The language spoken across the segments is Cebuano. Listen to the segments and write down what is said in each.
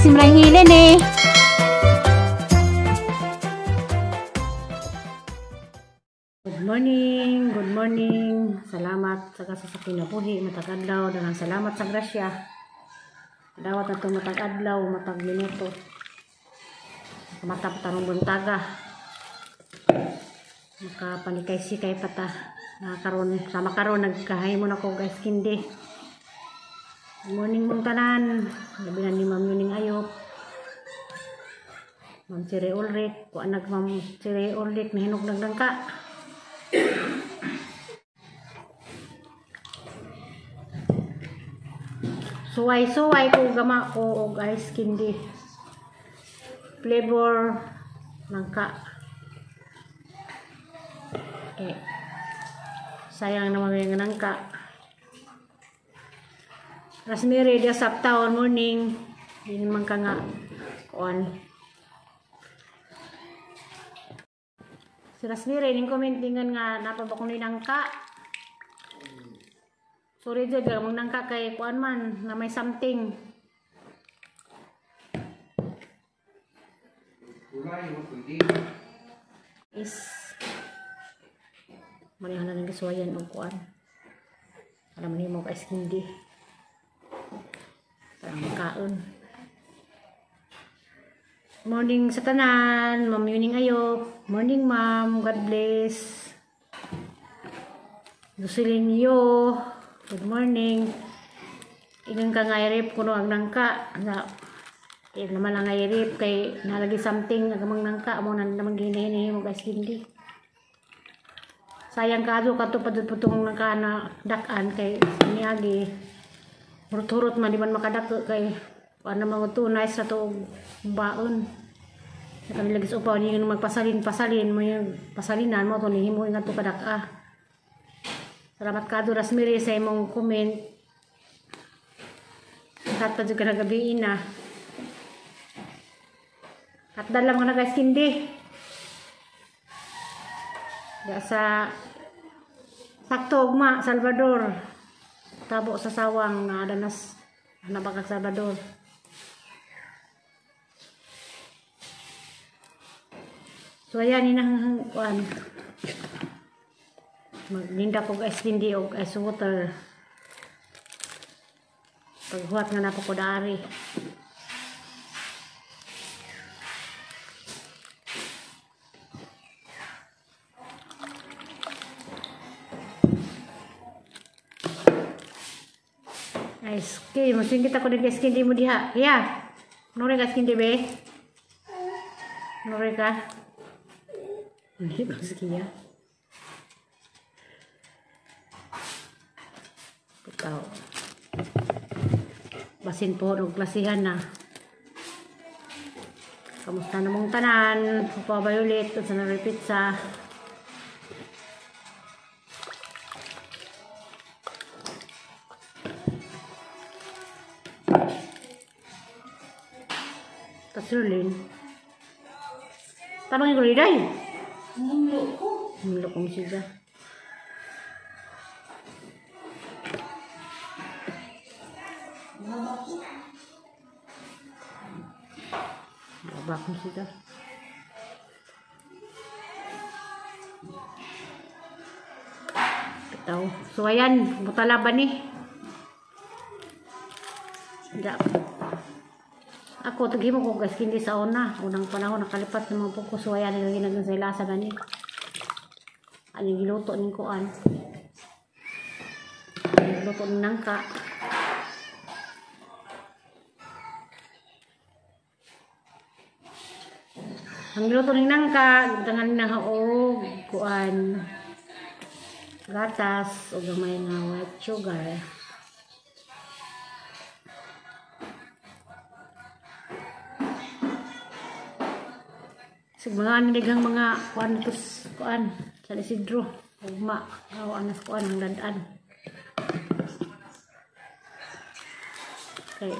Simrang hilin eh. Good morning, good morning. Salamat sa kasa sa kinabuhi, matag adlaw, daghang salamat sa grasya. Dawat na itong matag adlaw, matag minuto. Mata pa tarong buntaga. Makapanikay-sikay pa ta. Nakaroon, sama karon nagkahimo na ko guys kindi. Good morning mong tanan. Labi na ni Ma'am Yuning Ayop. Ma'am Sire Ulrich, kuan nag Ma'am Sire Ulrich nahinog nagdangka. Suway-suway ko gama ko og ice candy. Flavor nangka. Eh, sayang naman yung nangka. Rasmiri dia sa town morning. Di naman ka nga kuan. Si Rasmiri ning comment dingan nga napa ba kuno nangka. Sorry jud gamang nangka kay kuan man na may something. Is manihan na ng gisuwayan og kuan. Para manhimo og ice candy. Para makaon. Morning sa tanan, Ma'am Yuning Ayop. Morning ma'am, God bless. Jocelyn Yo. Good morning. Ingan ka nga irip kuno ang nangka. Na eh, naman lang irip kay nalagi something agamang nangka mo na naman ginahinahin mo guys hindi. Sayang kaso kato padud-putong nangka na dakan kay niagi. Hurot-hurot man di man makadako kay ano man to nice sa to baon. Sa kami lagi sa upaw niyo magpasalin-pasalin mo yung pasalinan mo to nihimo ingat to kadak-a. Salamat ka Rasmiri sa imong comment. At pa jud ka nagabi na. At dala mga guys kindi. Ya sa sakto ugma Salvador. Tabo sa sawang na danas na baka Salvador. So ayan inang kuan. Magninda ko ice candy og ice water. Paghuwat nga nako ko dari. Ice candy, masingit ako ng ice candy mo diha. Ya. Nore ka ice candy be? Nore ka? Hindi ba siya? Ikaw. Basin po og klasihan na. Kamusta namong tanan? Upabay ulit sa na pizza. Tasulin. Tabangin ko liday. Mulo ko. Mulo ko siya. Bakong sila. Bitaw. So ayan, butala ba ni? Ako, taghimo ko guys, hindi sa una. Unang panahon, nakalipas ng mga puko. So ayan, ginagin sa ilasa gani. Ano yung giluto ning kuan? Giluto ning nangka. Ang luto ning nangka, gibutangan na og kuan gatas o gamay nga white sugar. Sig mga nigang mga kuan tos kuan San Isidro ugma aw anas kuan ang dad-an. Kay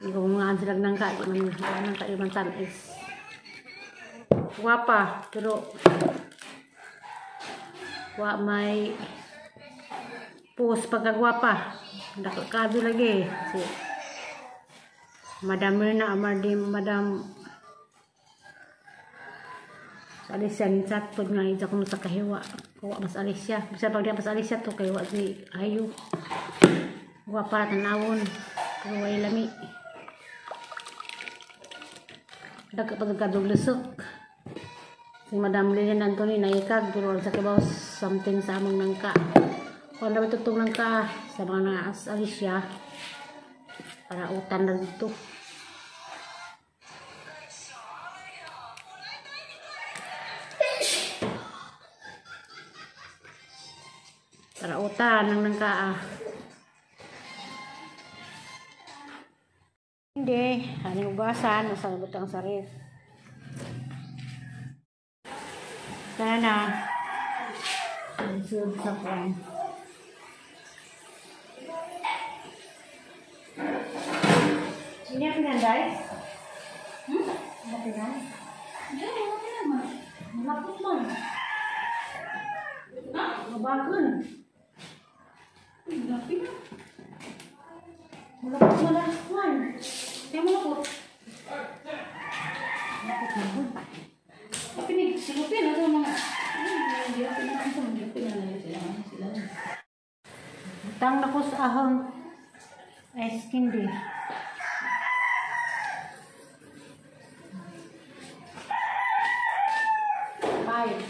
ikaw nga sila nangka di man nangka di man tamis. Guwapa, pero wa may post pagkagwapa. Nakakado lagi. Si Madam Mirna Amardi, Madam Alicia chat pud nga ija kuno sa kahiwa. Kuwa mas Alicia. Bisa pag di mas Alicia to kay wa si ayo. Wa para tanawon. Pero way lami. Dagka pagkadog lusok. Si Madam Lilian Anthony naikag pero sa kibaw something sa among nangka. Kung ano tutong nangka sa mga Alicia para utan na dito. Para utan ng nangka. Hindi, aning ugasan, nasa butang sa ref. Sana sud sa kuan. Ini apa nanday? Apa nan? Ya, apa naman? Malapot man. Ha? Mabakon. Lapit na. Malapot man lang man. Kaya malapot. Malapot man. Pinig, silupin na ito mga. Ay, hindi na sila. Butang na ko sa ahong ice candy. Five.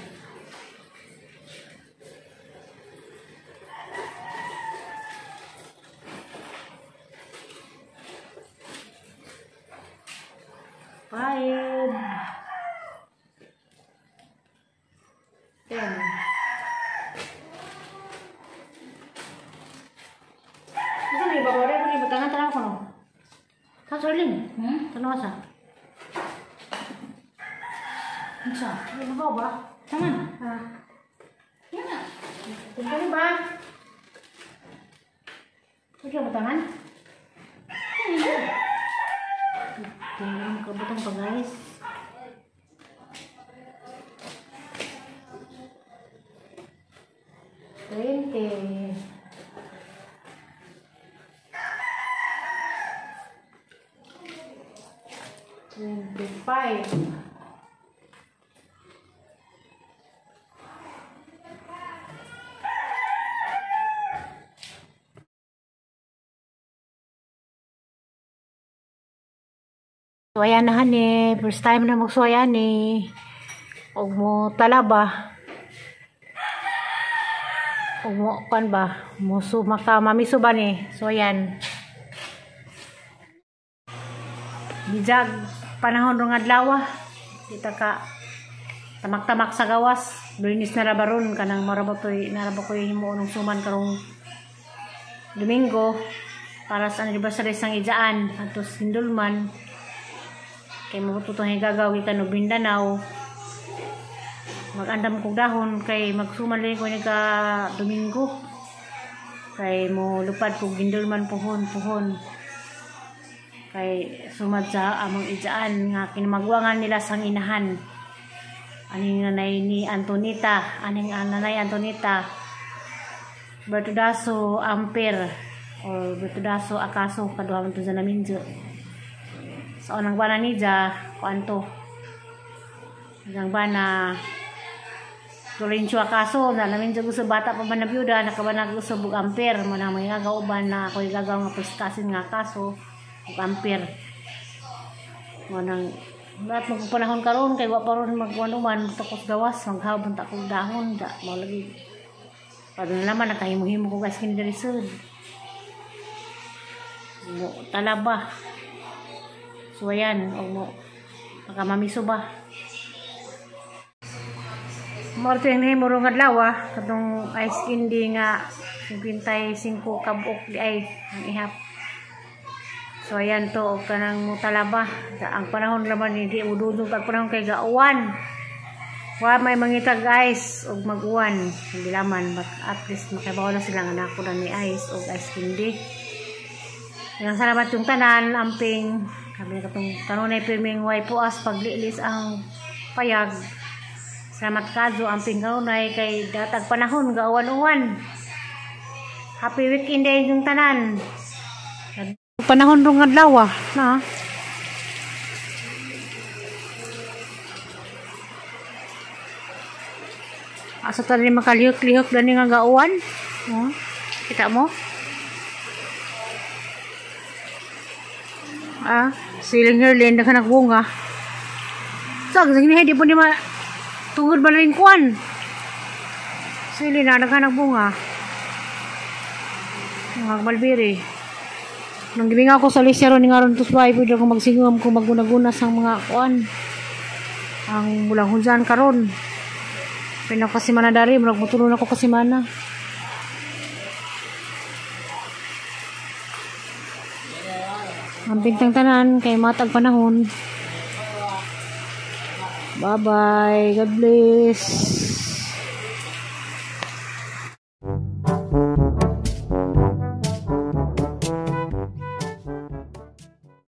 Five. 10. Asa na iba ko? Rin ko tangan tangan ko no. Sa Charlene? Tanong sa. Unsa? Ano ba ba? Taman. Ah. Yan na. Tingnan ba? Pwede ba tangan? Tingnan mo kabutang pa guys. 20. 25. So ayan na hani, first time na magsuwaya ni. Og mo talaba. Og mo kan ba, mo maka mamiso ba ni. So ayan. Bijag panahon rong adlaw. Kita ka tamak-tamak sa gawas. Biyernes na ra baron kanang marabatoy naraba koy himuon og suman karong Domingo para sa anniversary sang ijaan atos hindulman. Kay mabututong higagaw gikan og Mindanao. Mag-andam kog dahon kay magsuman lang ko ka Domingo. Kay mo lupad kog gindulman puhon. Kay sumad sa among ijaan nga kinamagwangan nila sang inahan. Aning nanay ni Antonita, aning nanay Antonita Bertudaso Amper or Bertudaso Akaso kaduha man to sa naminjo. Sa unang bana niya, kuanto. Ang bana Lorenzo Akaso, na namin dyan gusto bata pa man na biyuda, nakabana gusto bug amper, manang may gagauban na ako'y gagaw nga first cousin nga kaso, bug amper. Manang, lahat magpanahon karon kay wa pa ron magwanuman, tapos gawas, maghabon ta kog dahon, da, mao lagi. Padung na naman, nakahimo-himo ko guys, kini diri sud. Mo, talaba. So ayan, og mo makamamiso ba. Morto yung nahimo rong adlaw katong ice candy nga 55 kabuk di ay ang ihap. So ayan to og kanang mutalaba. Ang panahon laman hindi ududog ang panahon kay gauwan. Wa may mangitag ice og mag-uwan. Hindi laman but at least makabaw na sila nga nako na ni ice og ice candy. Yang salamat yung tanan amping kami katong kanunay pirming way puas paglilis ang payag. Salamat kadto amping kanunay kay datag panahon gauwan-uwan. Happy weekend day yung tanan. Panahon rong adlaw na. Asa ta ni makalihok-lihok dani nga gauwan? Oh, kita mo? Ah, siling herlin daghan nagbunga. Sag sige ni di po ni ma tungod ba rin kuan? Sili na daghan nagbunga. Mga malbiri. Nang gimingaw ko sa Alicia ron nga ron tos bahay, pwede ako magsingom kung maguna-guna sa mga kuan. Ang mulang hunjan karon. Pinakasimana dari, murag mutulon ako kasimana. Ang bintang tanan kay matag panahon. Bye-bye. God bless.